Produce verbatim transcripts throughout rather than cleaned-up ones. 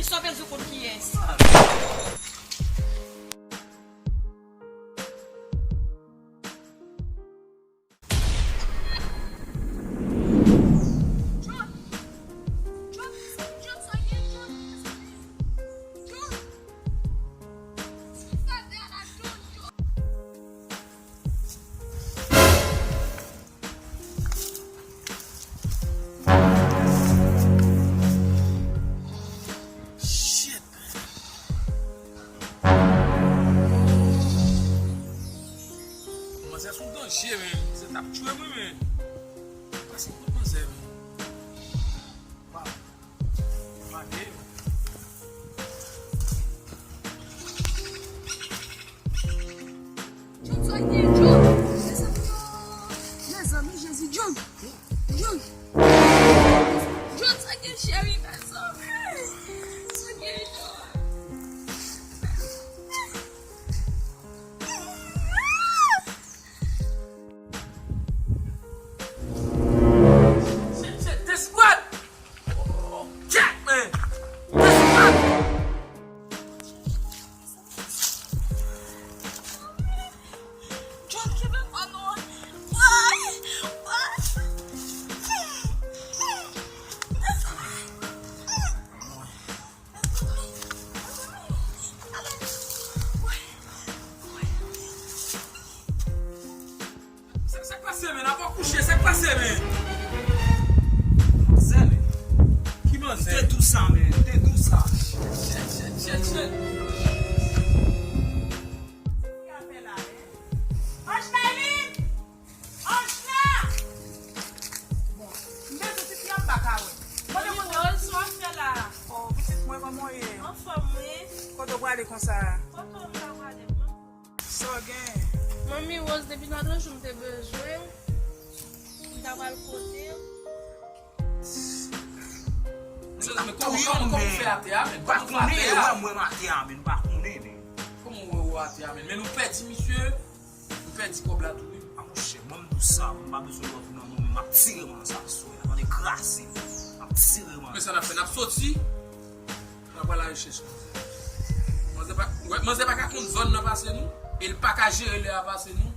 Sa w bezwen konn kiyès? Shit, man. Manzè sou danje, men. Se t ap tchwe mwen, men. Pase kot manzè, men. Waw. Mande. John, sa gen, John? Mezanmi, oh. Mezanmi, Jezi, John. John. John, sa gen, cheri, mezanmi. Sa gen, John. Shit, shit, this what? Oh, Jack, man. This what? John, kenbe kò nou. Woy! Woy! Sa, sa k pase, men? N ap kouche, sa k pase, men? Manzè, men. Ki manzè? Te dou sa, men. Te dou sa. Shit, shit, shit, shit. Anjnaline! Anjna! Bon, m bezwen ti fi a, m pa ka wè. Mande kote w ap fè la. Oh, pitit mwen, kòman w ye? Anfòm, wi. Kote w prale konsa? Kote m ta prale? Sa w gen? Manmi Rose, depi nan de jou m te bezwen, m ta pral kote w. Mezanmi, kòman, kòman, kòman w fè atè a, men? Kòman w fè atè a? Mwen, mwen atè a, men, m pa konnen, men. Kòman w wè w atè a, men? Men nou pèdi misye, nou pèdi kòb la tou, wi. A, monchè, mwen, m di w sa, m pa bezwen lòt nan mwen, men m ap tire manzè aswè a. Tande, kraze. M ap tire manzè. Men sa n ap fè, n ap soti. N ap al arechèch manzè. Manzè pa, w wè, manzè pa ka konn zòn nan pase nou, e l pa ka jere lè a pase nou,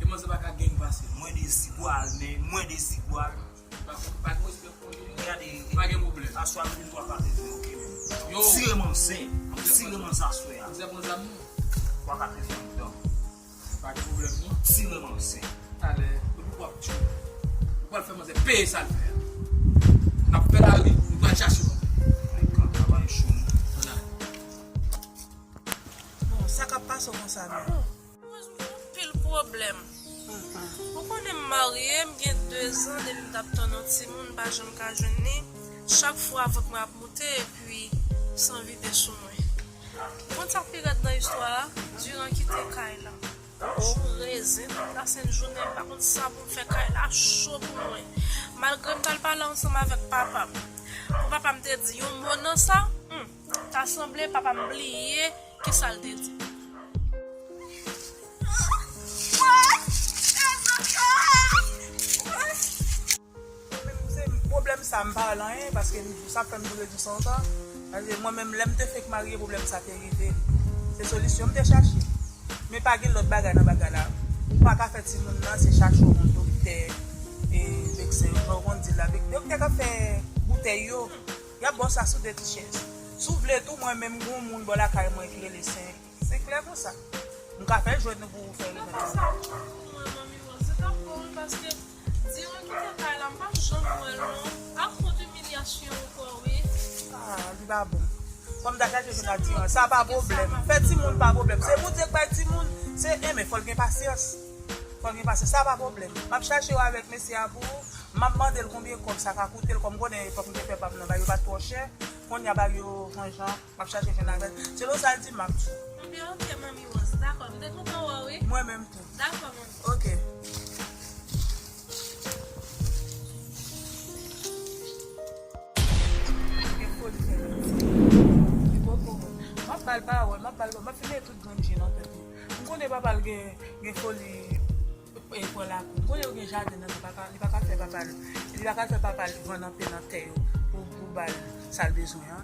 e manzè pa ka gang pase nou. Mwen dezigwal, men mwen dezigwal. Pa, pa gen respè pou li. Gade, pa gen pwoblèm. Aswè a, m vin twa katrevyen, oke, men. Yo. Tire manzè. Tire manzè aswè a. Manzè pran zam nou. Twa katrevyen, non. Pa gen pwoblèm, non. Tire manzè. Talè, depi w ap tchwe, ou pral fè manzè peye sa l fè a. N ap fè lari, nou pral chache manzè. Ay, kanta, bagay cho, non. Ann ale. Bon, sa k ap pase w konsa, non? Mwen jwenn anpil pwoblèm. Ou konnen m marye, m gen de zan depi m t ap tann yon timoun, m pa janm ka jwenn li. Chak fwa vant mwen ap moute, epi san vide sou mwen. Ou konn sa k pi rèd nan istwa a? Diran kite kay la. Jou rezen, tout lasent jounen, m pa konn sa pou m fè, kay la cho pou mwen. Malgre m t al pale ansanm avèk papa m. Pou papa m te di yon mo nan sa, hmm, ta sanble papa m bliye kisa l te di. Mwen menm, se pwoblèm sa, m pa rele anyen, paske m, sa fè m toujou di sa konsa. Paske mwen menm, lè m te fenk marye, pwoblèm sa te rive. Se solisyon m te chache. Men pa gen lòt bagay nan bagay la. Ou pa ka fè timoun nan, se chache yon doktè, e, veksen, jan w konn di la. Vek-, doktè k ap fè boutèy yo, y ap ba w sa sou de ti chèz. Si w vle tou, mwen menm, gen yon moun bò lakay mwen ki rele Sen. Se klè konsa. M ka fè jwèt nou pou ou fè remèd la. Sa bon pou mwen, Manmi Rose. Se t ap bon, wi, paske diran kite kay la, m pa janm wè l, non. Ak kont imilyasyon ankò, wi. Ah, li pa bon. Fò m ta chache jwenn ak diran. Sa pa pwoblèm. Fè timoun pa pwoblèm. Se Bondye k bay timoun. Se, enben, fò l gen pasyans. Fò l gen pasyans. Sa pa pwoblèm. M ap chache w avèk mesye a pou ou. M ap mande l konbyen kòb sa ka koute l. Kòm konnen epòk m te fè pa m nan, bagay yo pa t twò chè. Kounye a bagay yo chanje. M ap chache jwenn avè l. Selon sa l di m, m ap di w. Enben, oke, Manmi Rose. Dakò, m te kontan wè w, wi. Mwen menm tou. Dakò, Manmi. Oke. Gen foli fè piti. Li poko bon. M ap ba l pawòl, m ap ba l, m ap file tout grenn je nan tèt li. M konnen papa l gen, gen foli, e, pran lakou. M konnen yo gen jaden nan, li pa ka, li pa ka fè papa l, li pa ka fè papa l vann anpe nan tè yo pou, pou ba l sa l bezwen an.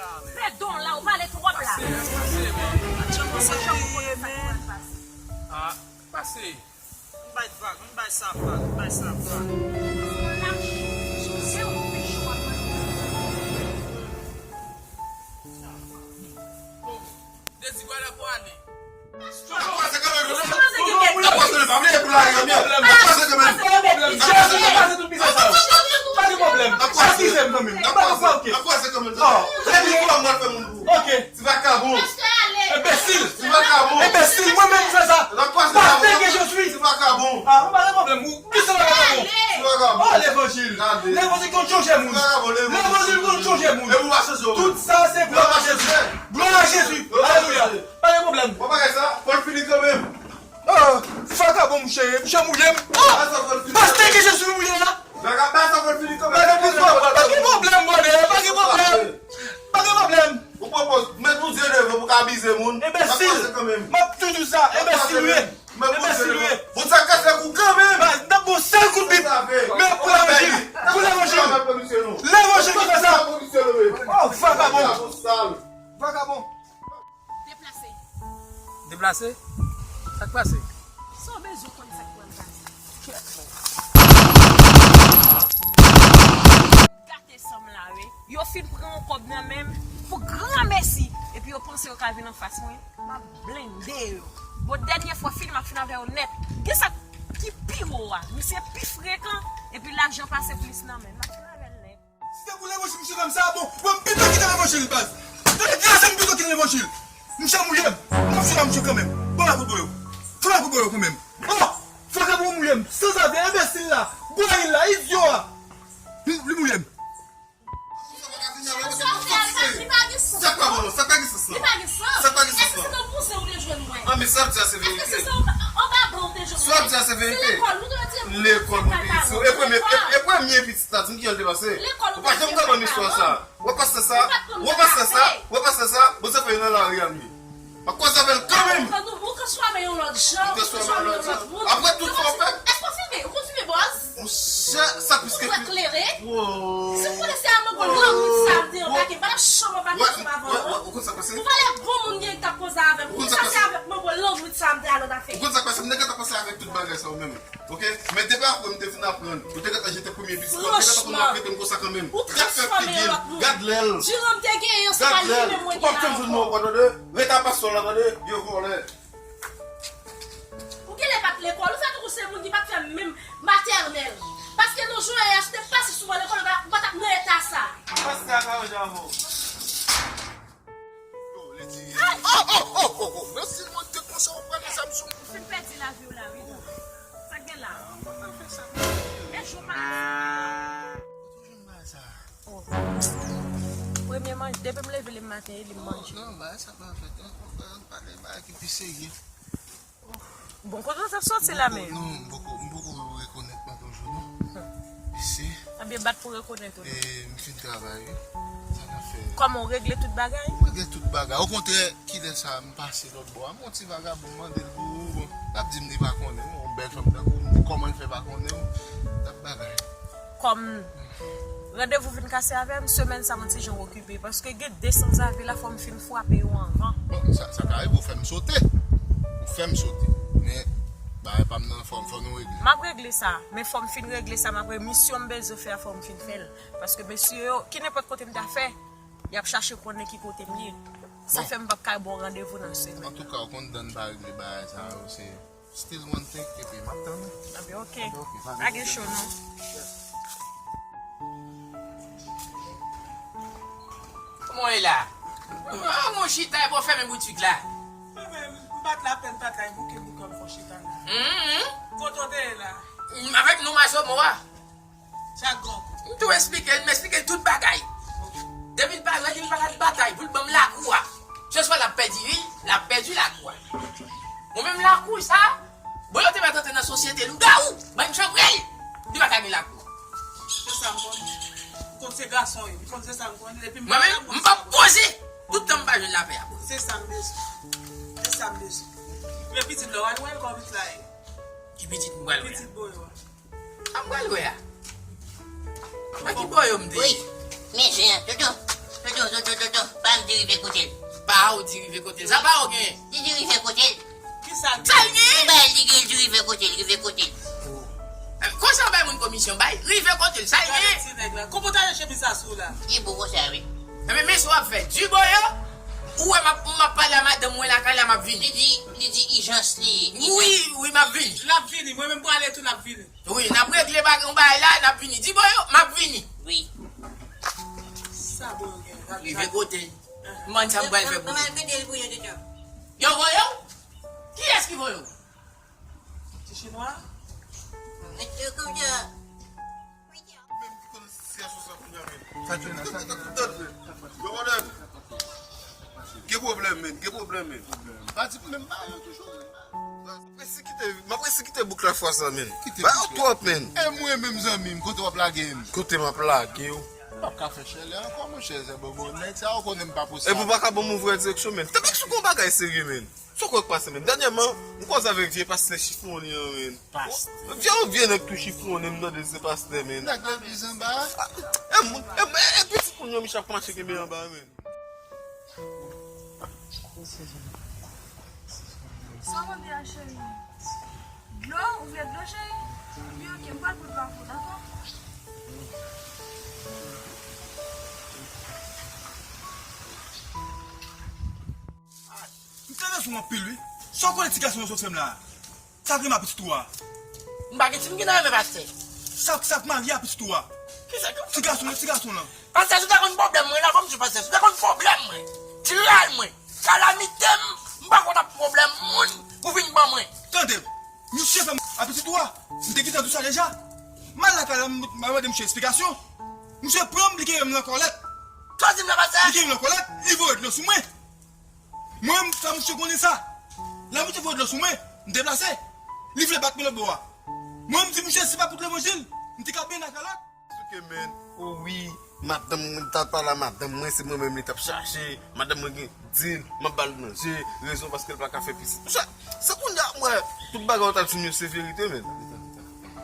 Fè don la, ou pale twòp la. Pase, pase, men. Jan konsa, jan pou konnen sa ki pral pase. Ah, pase. M bay vag, m bay sa vag, m bay sa vag. Bon, Dezi, wala pou ale. N ap kwaze kanmenm, non? N ap kwaze kanmenm, pa bliye pou lari an, men. N ap kwaze kanmenm. N ap kwaze kanmenm. Pa gen pwoblèm. N ap kwaze. Eskize m kanmenm. N ap kwaze. N ap kwaze kanmenm. Oh, epi ou a mwen fè moun pou. Ok. Ti vakabon. Enbesil. Ti vakabon. Enbesil, mwen menm m fè sa. N ap kwaze kanmenm. Pastè ke je suis. Ti vakabon. Ah, pa gen pwoblèm. Ou, ki se vakabon? Ti vakabon. Oh, levanjil. Levanjil konn chanje moun. Ti vakabon, levanjil. Levanjil konn chanje moun. Epi ou pa chanje moun. Tout sa se glwa a Jezi. Glwa a Jezi. Alelouya. Pa gen pwoblèm. Bon bagay sa, fò l fini kanmenm. Ah, vakabon, mouche, mouche mouye m. Ah, pastè ke Jezi mouye la. Bagay sa fò l fini kanmenm. Pa gen pwoblèm, brother, pa gen pwoblèm. Pa gen pwoblèm. Ou pwopoze met Bondye devan pou ka abize moun. Enbesil. M ap toujou di sa, enbesil ou ye. Enbesil ou ye. Bon, sa kase kou kanmenm. N ap bon sèl kout bib. Men pou levanjil. Pou levanjil. Levanjil ki fè sa. Oh, vakabon. Vakabon. Deplase. Deplase? Sa k pase? Sa w bezwen konn sa k pral pase. Gate san m la, wi. Yo fin pran yon kòb nan men m pou granmesi. Epi yo panse yo ka vin anfas mwen. M ap blende yo. Bon, dènye fwa, fini m ap fini avè yo nèt. Gen sa ki pi wo a. Misye pi frekan. Epi lajan pase plis nan men l. M ap fini avè l nèt. Si se pou levanjil, misye fè m sa, bon, bon, m pito kite levanjil, baz. Tande, di a se m pito kite levanjil. Misye mouye m. M ap fini a misye kanmenm. Ban m lakou bò yo. Fè lakou bò yo kanmenm. Oh! Vakabon mouye m. Sanzave, enbesil la. Gwayil la, idyo a. Li, li mouye m. Sa pa bon, sa pa gen sans la. Sa pa gen sans la. Èske se nan bouzen ou te jwenn mwen? Ah, men sa w ap di a se verite. Èske se anba ban ou te jwenn mwen? Sa w ap di a se verite. Se lekòl, nou te di lekòl nou te ye. E premye, e, e premye pitit la, di m kijan l te pase. Ou pa janm konn istwa sa. Wè pastè sa, wè pastè sa, wè pastè sa, bon, sa fè nan lari a li. M ap kwaze avè l kanmenm. Ou ka transfòme yon lòt jan, ou ka transfòme yon lòt moun. Apre tout sa w fè. Èske w filme? Ou konn filme, bòz? Monchè, sa plis ke klere. Si w konnen se a mango langwit sa m te anbake, m pa t ap janm anbake ansanm avè w, non. Ou konn sa k pase? Ou valè bon moun gen k t ap koze avè m. Ou konn sa k pase? Avèk mango langwit sa m te al nan afè. Ou konn sa k pase? M te gentan panse avèk tout bagay sa yo menm. Ok? Men depi apre m te fin aprann, ou te gentan jete premye pitit la, ou te gentan konn maltrete m konsa kanmenm. Gad fè figi l, gad lè l. Diran m te genyen an, se pa li menm mwen te la ankò. Ou p ap janm jwenn mwen ankò, tande? Ret a pastè w la, tande? Vye vòlè. Ou genlè pa t lekòl, ou fè tankou se moun ki pa t fè menm matènèl. Paske nan jounen yè, si w te pase souvan lekòl, ou pa, ou pa t ap nan eta sa. Pastè a ka ranje avè w. Yo, li di, oh, oh, oh, oh, oh, men si l monte konsa, ou pran zam sou m. Ou fin pèdi lavi w la, wi. Sa k gen la? Ah, mwen pa fè sa. E jou pa. Kote w jwenn bagay sa? Oh. Premye manje, depi m leve le maten, e li m manje. Non, bagay sa pa fèt. Ann pale bagay ki pi serye. Bon, kote w t ap soti la menm? Non, m poko, m poko rekonèt mwen toujou, non. Mesye. Ebyen, bat pou rekonèt ou, non. E, m fin travay, wi. Sa n ap fè? Kòman w regle tout bagay? M regle tout bagay. Okontrè, kilè sa m pase lòt bò a, m wè yon ti vagabon, m mande l pou ou, bon, l ap di m li pa konnen, yon bèl fanm tankou m, kòman l fè pa konnen w? L ap bagay. Kòm randevou vin kase avè m, semèn sa m yon ti jan okipe, paske gen de sanzave la, fò m fin frape yo anvan. Bon, sa, sa ka rive, ou fè m sote. Ou fè m sote. Men, bagay pa m nan, fò, fò nou regle. M ap regle sa, men fò m fin regle sa, m ap re-, misyon m bezwen fè a, fò m fin fè l. Paske mesye yo, ki nenpòt kote m ta fè, y ap chache konnen ki kote m ye. Sa fè m p ap ka ba w randevou nan semèn. Antouka, ou konn dan n pa regle bagay sa yo, se Still one take, epi m ap tann ou. Anben, ok. Anben, ok, pa gen cho, non. Kòman w ye la? Ah, mwen chita, epi w fèmen boutik la. Mwen menm, m pa t la, pèn pa t la, e bouke bouke m fè w chita la. Kote w te ye la? Avèk nou mazomo a. Chak grenn kou. M tou esplike l, m esplike l tout bagay. Depi l pa, depi l pa ka batay pou l ban m lakou a. Se swa l ap pèdi vi l, l ap pèdi lakou a. Mwen menm lakou sa, bon, yo te mèt antre nan sosyete lougawou, ban m chanpre l. Li pa ka gen lakou. Se sa m konnen. M konn se gason yo, m konn se sa m konnen. Depi m pa la, mwen menm, m p ap poze. Tout tan m pa jwenn lapè a, poze. Se sa m bezwen. Se sa m bezwen. Men pitit la, w al wè l kòman pitit la ye. Ki pitit m pral wè a? Pitit Boyo a. Sa m pral wè a? Nan ki bò yo m te ye? Wi. Men zen an, Toto. Toto, Tonton, tonton, tonton, pa m di rive kote l. Pa ou di rive kote l. Sa pa ou genyen. Li di rive kote l. Kisa l genyen? Sa l genyen? Li bay, li gen, li di rive kote l, rive kote l. Eh, konsa w bay moun komisyon, bay, rive kote l. Sa l genyen? Gade ti nèg la. Konpòte chemiz sa sou la. Li bon konsa, wi. Ebyen, men sa w ap fè. Diboyo, ou wè m ap, m ap pale a madanm mwen lakay la, m ap vini. Li di, li di ijans li ye. Wi, wi, m ap vini. L ap vini. Mwen menm prale tou, l ap vini. Wi, n ap regle bagay, yon bagay la, n ap vini. Diboyo, m ap vini. Wi. Sa bon, gen. Rive kote. M konn sa m pral fè pou ou. Yo voye w? Kiyès ki voye w? Ti chinwa? Mèt yo konn fè. Menm ki konn siyasyon sa kounye a, men. Sa t ye la, sa t ye la. Yo, modèl. Gen pwoblèm, men. Gen pwoblèm, men. Pa di pou menm bagay yo toujou, men. M ap resi kite, m ap resi kite bouk la fwa sa, men. Kite bouk la. Bagay yo twòp, men. E mwen menm, zanmi m, kote w ap lage m? Kote m ap lage w? M p ap ka fè chèlè ankò, monchè, zè bobo nèg sa, ou konnen m pa posab. Epi w pa ka ban m yon vrè direksyon, men. Tanpri, sou yon bagay serye, men. Sa w kwè k pase, men? Dènyèman, m koze avèk vye pastè chifwonnen an, men. Pastè. Vye, yon vye nèg tou chifwonnen, m tande l se pastè, men. Nèg legliz anba. Ah, e moun, e, e, e pitit moun yo, Michel ap mache kenbe anba, men. Sa w mande a, cheri? Dlo? Ou vle dlo, cheri? Byen, oke, m pral pote bafon, dakò? M tande sou anpil, wi. Sa w konnen ti gason yo sot fè m la? Sa k rive a pitit ou a? M pa gen ti m ki nan renmen pastè. Sa, sa k marye a pitit ou a? Kisa ki... Ti gason lan, ti gason lan. Pastè, si w te konn pwoblèm mwen, la fò m di pastè, si w te konn pwoblèm mwen, tray mwen, kalamite m, m pa konn ap pwoblèm moun pou vin ban mwen. Tande, misye fè m a pitit ou a, m te gentan di w sa deja. M al lakay la, m, m al mande misye eksplikasyon. Misye pran m, li kenbe m nan kòlèt. Sa w di m la, pastè? Li kenbe m nan kòlèt, li voye dlo sou mwen. Mwen, m fè misye konnen sa. Lè misye voye dlo sou mwen, m deplase. Li vle bat mwen lòt bò a. Mwen, m di misye, si pa pou levanjil, m te ka benyen nan kalòt. Souke, men, o wi, madanm mwen, m t al pale a madanm mwen, se mwen menm li t ap chache. Madanm mwen gen, di l, m ap ba l manje, rezon paske l pa ka fè pitit. Monchè, se kounye a m wè tout bagay w t ap di m yo se verite, men.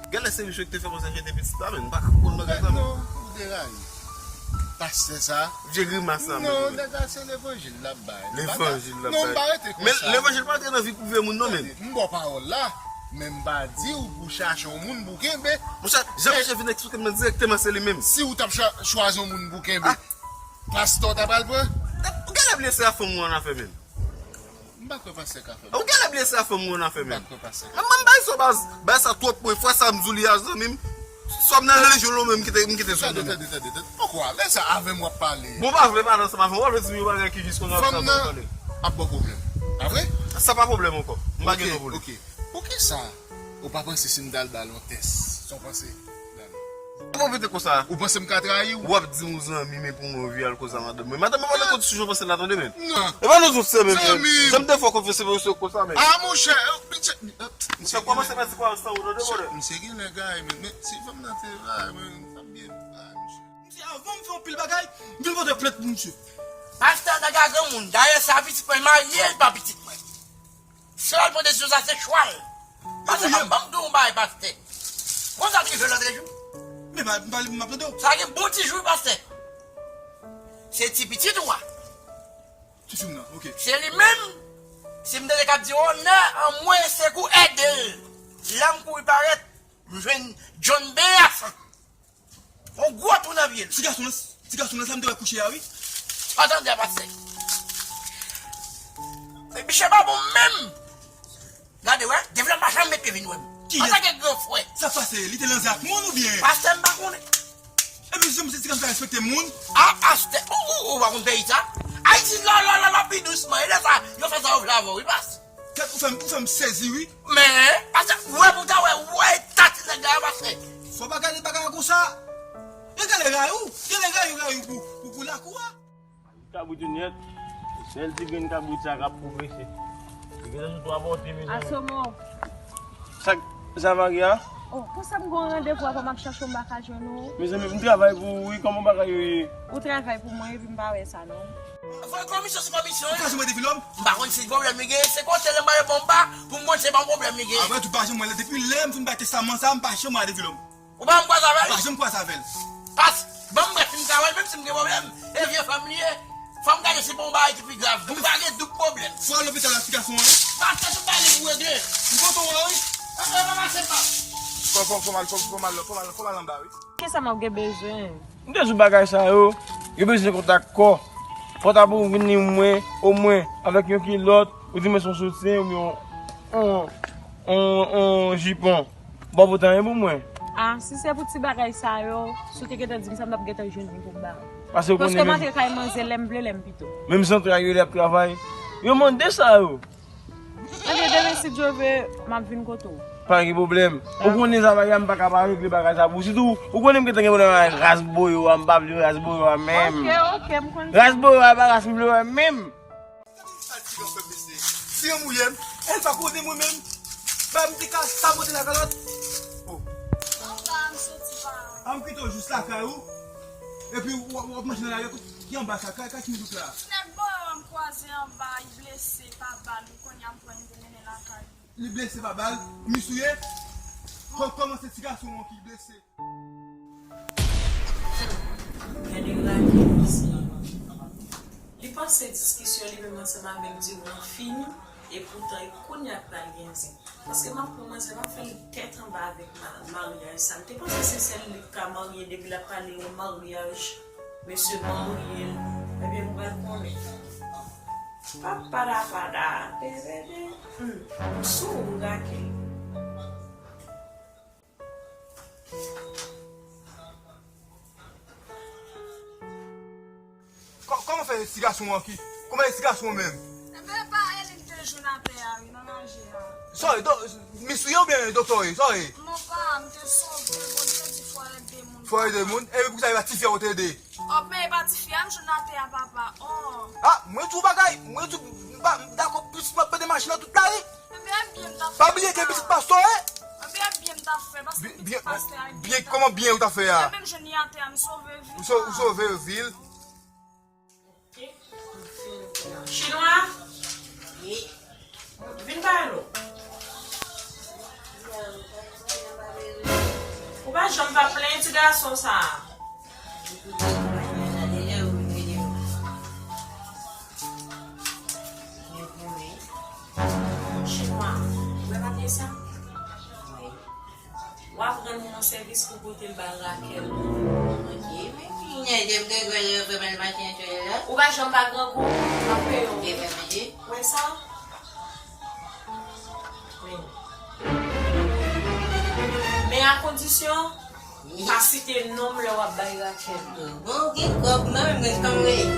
Genlè se misye ki te fè konsa jete pitit la, men m pa ka konprann bagay sa, men. Non, ou deraye. Pastè sa. Vye grimas sa, men. Non, nèg la se levanjil l ap bay. Levanjil l ap bay. Non, m pa rete konsa. Men levanjil pa antre nan vi prive moun, non, men. M ba w pawòl la, men m pa di w pou chache yon moun pou kenbe. Monchè, Jan Michel vin eksplike m nan dirèkteman se li menm. Si w t ap chwa-, chwazi yon moun pou kenbe, pastè w ta pral pran? Ou genlè bliye se a fanm ou annafè, men. M pa kwè pastè ka fè bagay. Ou genlè bliye se a fanm ou annafè, men. M pa kwè pastè ka fè. Mwen, m bay sou baz, bay sa twòp mwen, fwa sa m di w li a zanmi m. Swa m nan relijyon l ou menm m kite, m kite sou moun. Tande, tande, tande, tande. Pokwa, lè sa avè m w ap pale. Bon, w pa vle pale ansanm avè m, w pa vle di m yon bagay ki jis kounye a w ap pale. Fanm nan ap ba w pwoblèm. Pa vre? Sa pa pwoblèm ankò. M pa gen non pou li. Ok, ok. Poukisa ou pa panse si m t al ba l yon tès? Sa w panse? Ou pa pete konsa. Ou panse m ka trayi w? W ap di m ou zanmi m epi w anvi al koze a madanm mwen. Madanm mwen pa nan kondisyon jan w panse l la, tande, men. Non. E pa nou tout se menm, men. Zanmi m. Jan m te fè w konfyans, se pa w se konsa, men. A, monchè, e, pitye, e, misye kòmanse pèdi kwa san ou, tande, bòdè. Misye genlè gaye, men, men si fanm nan te la, men, sa byen, a, misye. Misye, avan m fè anpil bagay, m vin pote plent pou misye. Pastè, nèg la granmoun. Dayè, se a pitit mwen, marye l pa pitit mwen. Si w al pran desizyon sa, se chwa l. Pastè, m ap, ban m di w yon bagay, pastè. Konn sa t rive lòt jou? Men pa, m pa, m ap tande w. Sa gen bon ti jou, pastè. Se ti pitit ou a. Ti fi m nan, ok. Se li menm. Si m tande k ap di, onè an mwen, se kou ede l. Lè m kouri parèt, m jwenn John Beyasan. Yon gwo twou nan pye l. Ti gason nan, ti gason nan sa m te wè kouche a, wi. Sa w tande a, pastè? Misye pa bon menm. Gade, wè, depi lè m pa janm met pye vin wè m. Kiyès? Antanke gran frè. Sa pase, li te lanzè ak moun oubyen? Pastè, m pa konnen. Epi, se, se ti gason sa respekte moun. A, pastè, ou, ou, ou pa konn peyi sa? Ayiti, la, la, la, la, pi dousman. E lè sa, yo fè sa yo vle avè w, wi, pastè. Kèt, ou fè m, ou fè m sezi, wi. Men, pastè, ou wè pou w ta wè, ou wè eta ti nèg la, pastè. Fò w pa gade bagay la konsa. Yo genlè rayi w, genlè rayi w, rayi w pou, pou, pou lakou a. Kabrit ou nèt, sèl ti grenn kabrit sa k ap pwogrese. Li gentan sou twa pòte, mezanmi. Asomo. Sa, sa Maria? Oh, konsa m gon randevou avè w, m ap chache w, m pa ka jwenn ou. Mezanmi, m travay pou ou, wi, kòman bagay yo ye? Ou travay pou mwen, epi m pa wè sa, non. Voye komisyon sou komisyon, wi. Ou ka janm rete vilòm? M pa konn si pwoblèm li genyen, se kote l anba yon bonm pa, pou m konn se pa yon pwoblèm li genyen. Apre tou, pa janm wè l, depi lè m fin bay testaman sa, m pa janm wè l rete vilòm. Ou pa janm kwaze avè l? Pa janm kwaze avè l. Pas, ban m brèf, m Avè l menm si m gen pwoblèm, e vye fanm li ye. Fò m gade si pa yon bagay ki pi grav. M pa gen doub pwoblèm. Fò al lopital ak ti gason an. Pase tout bagay li pou regle. M kontan wè wi. Ann, ann, ranmase pa. Fò, fò, fò m al, fò, fò m al, fò m al, fò m al anba wi. Kisa m ap gen bezwen? M te sou bagay sa yo. Yo bezwen kontak kò. Pòtab ou vin li mwen, omwen, avèk yon kilòt, ou di mwen se yon soutyen, oubyen yon, yon, yon, yon jipon. Bon, pou tan e pou mwen. Ah, si se pou ti bagay sa yo, si w te gentan di m sa, m t ap gentan jwenn li pou m ba w. Paske ou konnen. Paske m antre kay manzè lè m vle, lè m pito. Menm zantray yo lè ap travay. Yo mande sa yo. Ebyen, demen, si Dye vle, m ap vin kote w. Pa gen pwoblèm. Ou konnen sa bagay, m pa ka pa regle bagay sa pou ou. Sitou, ou konnen m gentan gen pwoblèm ak ras boyo a, m pa vle ras boyo a menm. Ok, ok, m konn sa. Ras boyo a, pa ras m vle wè menm. Sa ti yon fè mesye. Si yon mouye m, e l pa konnen mwen menm. Ba m te ka sabote la kalòt. Oh. Papa, m soti pa. A m kite w jis lakay ou. Epi w, w ap manje nan lari a, ki anba sa, ka, ka ki m dout la. Nèg bò yo m kwaze anba, li blese pa bal, kounye a m pran li te mennen lakay li. Li blese pa bal, misye, kò-, kòman se ti gason an ki blese? Gade Raquel isi. Li panse diskisyon li menm ansanm avè m di w an fini, e poutan e kounye a k pral gen zen. Paske m ap pran manzè, m ap fè l tèt anba avèk ma-, maryaj sa. M te panse se sèl li k ka marye depi l ap pale yon maryaj, mesye marye l. Ebyen, m pral konnen. Papadapada, bebebe. Hmm, m sou ou, Raquel. Kò-, kòman fè ti gason an ki, kòman e ti gason an menm? Enben, pa e li m te jwenn atè a, wi, nan ranje a. Sa w ye, do-, misye oubyen doktè w ye, sa w ye? Mon pa, m te sove, Bondye di fò ede moun. Fò ede moun? Epi poukisa e pa tifi a ou te ede? Oh, men e pa tifi a m jwenn atè a, papa. Oh. Ah, mwen di w bagay, mwen di w, m pa, m dakò plis m ap pede machin nan tout lari. Enben, byen m t ap fè. Pa bliye ke pitit pastè w ye. Enben, byen m t ap fè, paske pitit pastè a byen. Byen, kòman byen ou t ap fè a? Enben, m jwenn li atè a, m sove vi l. Ou so-, ou sove vi l. Chinwa, vin pale w. Ou pa janm pa plenyen ti gason sa a. Chinwa, ou wè papye sa? W ap rann mwen sèvis pou pote l bay Raquel. Ok, men ki nèg m te kwè yo fè mal maten an la? Ou pa janm pa grangou, m ap peye w. Ok, fè manje. Wè sa? Men. Men a kondisyon, pa site non m lè w ap bay Raquel. Bon, gen kòb mwen, mwen kòm mwen.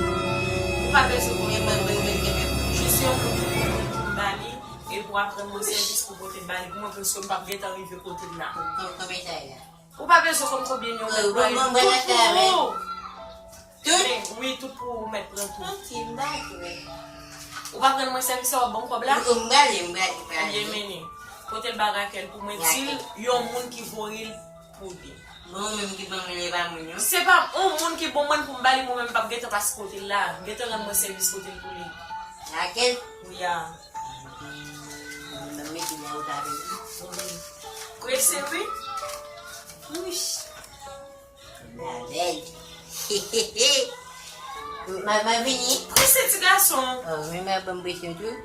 Ou pa bezwen konn mwen, mwen, mwen, mwen. Jis yon moun ki konnen pou m ba li. E pou aprann mwen sèvis pou pote ba li pou mwen, paske m p ap gentan rive kote l la. Kon-, konbyen sa ye la? Ou pa bezwen konn konbyen yo mèt pran, tout pou ou. Tout? Men, wi, tout pou ou, ou mèt pran tout. Ok, m dakò. Ou pa aprann mwen sèvis sa, w ap ban m kòb la? M prale, m prale, m prale. Ebyen, mennen. Pote l ba Raquel pou mwen, di l yon moun ki voye l pou li. Bon, ou menm ki ban mwen, e pa moun yo. Se pa yon moun ki ban mwen pou m ba li, mwen menm m p ap gentan pase kote l la. Gentan rann mwen sèvis kote l pou li. Raquel? Wi a. Ban m mete la ou ta vle. Prese wi. Wouch. La bèl. M a, m a vini. Prese ti gason. Oh, men m a ban m prese tou.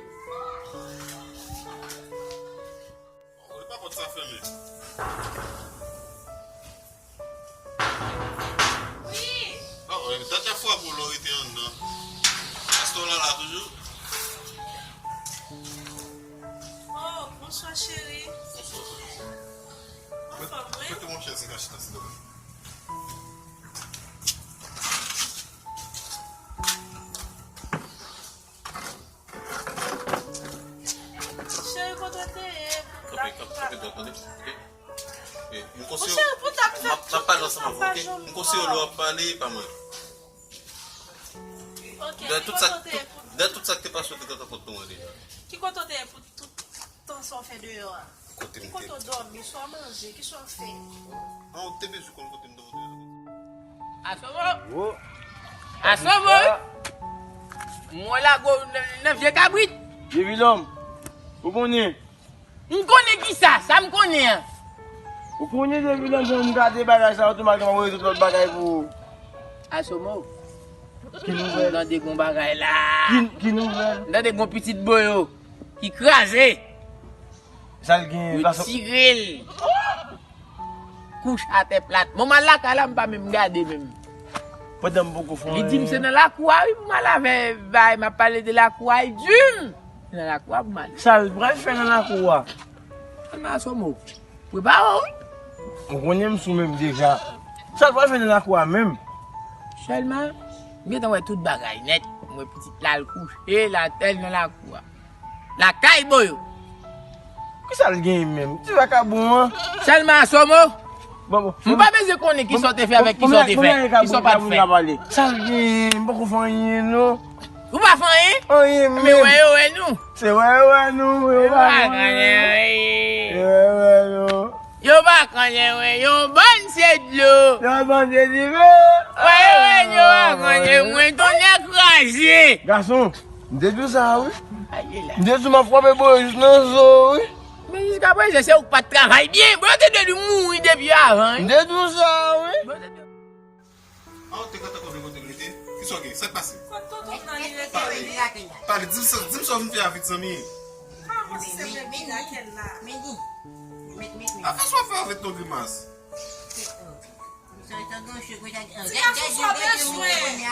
Ouvri pa pòt sa fèmen. Wi. Oh, e, dat y ap frape w lè w rete anndan. Èske w la la toujou? Oh, bonswa cheri. Bonswa. Anfòm, wi. Prete m yon chèz, m ka chita, silvouplè. Cheri, kote w te ye? Kanpe, kanpe, kanpe, kanpe. Eh, m konseye w, m ap, m ap pale ansanm avè w, ok? M konseye w lè w ap pale, pa mwen. Ok, ki kote w te ye pou... Dèyè tout sa k te pase, w te gentan kont nou an deja. Ki kote w te ye pou tout tan sa w fè deyò a? Ki kote w dòmi, sa w manje, kisa w fè? An, ou te bezwen konn kote m dòmi. Asobo! Wo! Asobo! Mwen lage w nan, nan vye kabrit! Vye vilòm! Ou konnen? M konnen kisa? Sa m konnen an? Ou konnen depi lè m gade bagay sa yo, tou m al gen rezoud lòt bagay pou ou. Asomo. Ki nouvèl? M tande gon bagay la. Ki, ki nouvèl? M tande gon pitit Boyo ki kraze. Sa l gen? Yo tire l. Kouche atè plat. Bon, m al lakay la, m pa menm gade menm. Pandan m poko fè anyen. Li di m se nan lakou a, wi, pou m al avè bay, m ap pale de lakou a, li di m. Se nan lakou a pou m ale. Sa l pral fè nan lakou a? Sèlman Asomo. Prepare w, wi. Ou konnen m sou menm deja. Sa l pral fè nan lakou a menm? Sèlman, m gentan wè tout bagay nèt. M wè pitit la al kouche, l atè l nan lakou a. Lakay Boyo. Kisa l genyen menm? Ti vakabon an. Sèlman Asomo. Bon, bon. M pa bezwen konnen kisa w te fè avèk kisa w te fè, kisa w pa t fè. Sa l genyen? M poko fè anyen, non. Ou pa fè anyen? Anyen, men. Men wè yo wè nou. Se wè yo wè nou, yo pa konnen. Yo pa konnen, wè. Yon bann se dlo. Yon bann se dlo. Wè yo wè nou, yo pa konnen. Mwen tonnè kraze. Gason, m te di w sa, wi. M te di w m ap frape Boyo jis nan zo, wi. Men jiskaprezan, se ou k pa t travay byen. Boyo te dwe mouri depi avan, wi. M te di w sa, wi. Boyo te dwe A, ou te kontan konbyen kote l rete? Kisa w gen? Sa k pase? Kot tonton m nan li rete? Pale. Pale, di m sa, di m sa w vin fè avèk zanmi. Pa konn si se vre, men Raquel la. A, fè sa w fè avèk ton grimas. Ti gason sa w bezwen.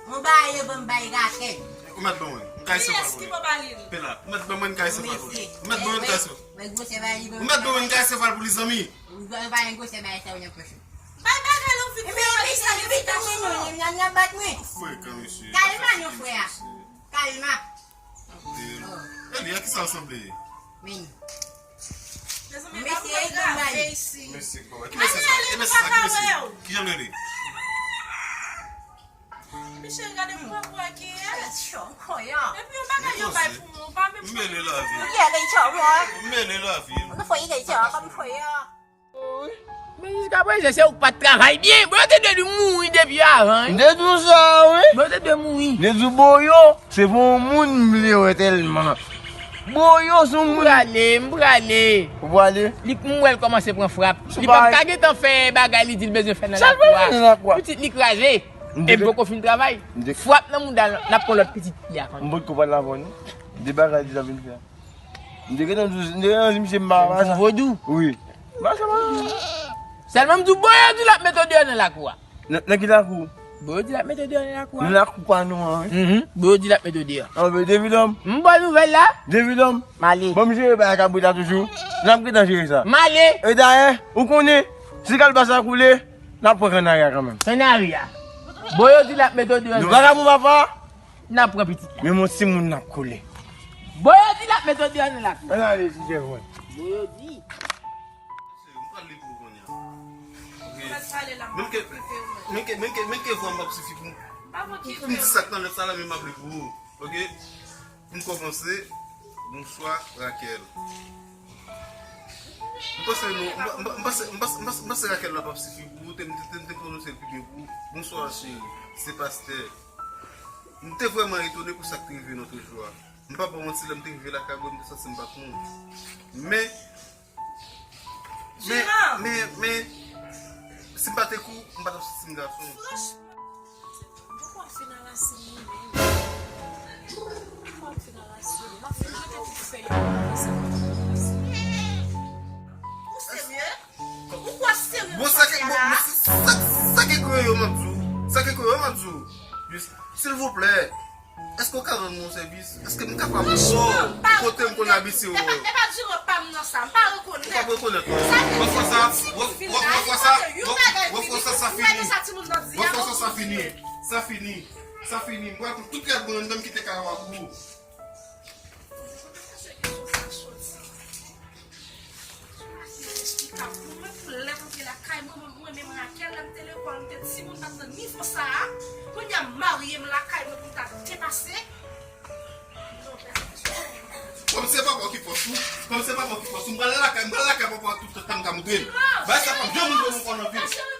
Ou ba yo ban m bay Raquel. Ou mèt ban mwen. M kay se pa pou li. Pela. Ou mèt ban mwen, m kay se pa pou li. Ou mèt ban mwen, m kay se. Ou mèt ban mwen, m kay se pa pou li, zanmi. Ou pa gen gwosè bagay sa yo nan pòch ou. Bay bagay lan vit. Ebyen, ebyen, sa yo vit, ebyen, ebyen, y ap bat mwen. Frekan, mesye. Kalma non, frè a. Kalma. Eli, a kisa w sanble? Men. Mesye, e konbay. Mesye, konbay. Ki mesye sa? Ki mesye sa? Ki mesye sa? Ki jan l rele? Michel, gade pou wè pou wè ki yè. Epi yon bagay yo bay pou mwen, ou pa menm. M mele lavi. M mele lavi. Men jiskaprezan, se ou k pa t travay byen. Boyo te dwe mouri depi avan, wi. M te di w sa, wi. Boyo te dwe mouri. M te di w Boyo, se pou yon moun m vle wè tèlman. Boyo, se yon moun. M prale, m prale. Ou prale? Li, m wè l kòmanse pran frap. Li p ap ka gentan fè bagay li di l bezwen fè nan lakou a. Sa l pral fè nan lakou a? Pitit li kraze. E m poko fin travay. Frap nan mouda l, n ap pran lòt pitit li a. M potko pral avè w, non. De bagay li t ap vin fè. M te gentan di, m te gentan di misye m pa sa. Vodou. Wi. M pa sa vodou. Sèlman m di w, Boyo di l ap mete w deyò nan lakou a. Nan, nan ki lakou? Boyo di l ap mete w deyò nan lakou a. Nan lakou pa nou an, wi. Mhm. Boyo di l ap mete w deyò. Anben, David Homme. M ba w nouvèl la. David Homme. M ale. Bon, m jere bagay kabrit la toujou. N ap gentan jere sa. M ale. E dayè, ou konnen, si kalbas la koule, n ap pran kannari a kanmenm. Kannari a. Boyo di l ap mete w deyò. Nou vakabon, papa. N ap pran pitit la. Men mon timoun n ap koule. Boyo di l ap mete w deyò nan lakou. Ann ale, ti chèf mwen. Boyo di. M pral li pou ou kounye a. Ok. Menm ke, menm ke, menm ke, menm ke vwa m p ap sifi pou, pou m di sa k nan lèt sa la, men m ap li pou ou. Ok? Pou m kòmanse, bonswa, Raquel. M panse nou, m pa, m pa, m panse, m panse, m panse, m panse Raquel la p ap sifi pou ou, te, te, te, te pwononse l pi byen pou ou. Bonswa, cheri. Se pastè. M te vrèman etone pou sa k te rive n otrejou a. M p ap ba w manti, lè m te rive lakay mwen, m te santi m pa t moun. Men, men, men, men, si m pa t ek ou, m pa t ap santi m gason. Franchman, poko fin a rasin li menm. Poko fin a rasin li. M ap fin jete tout fèy yo pou rasin li. Ou serye? Ou kwè serye? Bon, sa ke, bon, sa, sa, sa ke kreye yo, m ap di w? Sa ke kreye yo, m ap di w? Jis, silvouplè, èske w ka rann mwen yon sèvis? Èske m kapab wè w kote m konn abitye wè w? Franchman, pa rekonèt. E pa, e pa diran pa m nan sa, m pa rekonèt. Ou p ap rekonèt, non. Sa vle di, yon timoun vin la, li pote yon bagay vini, ou wè nan sa timoun nan di a, ou konprann. Sa fini. Sa fini. Sa fini. M pral pran tout rad mwen anndan, m kite kay la pou ou. Mwen, pou lè m antre lakay mwen, mwen, mwen menm Raquel, lè m te lekòl, m te timoun, m pa t nan nivo sa a. Kounye a, m marye, m lakay mwen, pou m ta depase. Kòm se papa w ki fòs ou, kòm se papa w ki fòs ou, m pral lakay, m pral lakay papa w tout tan m ka montre l. Bagay sa p ap janm rive m ankò nan vi m.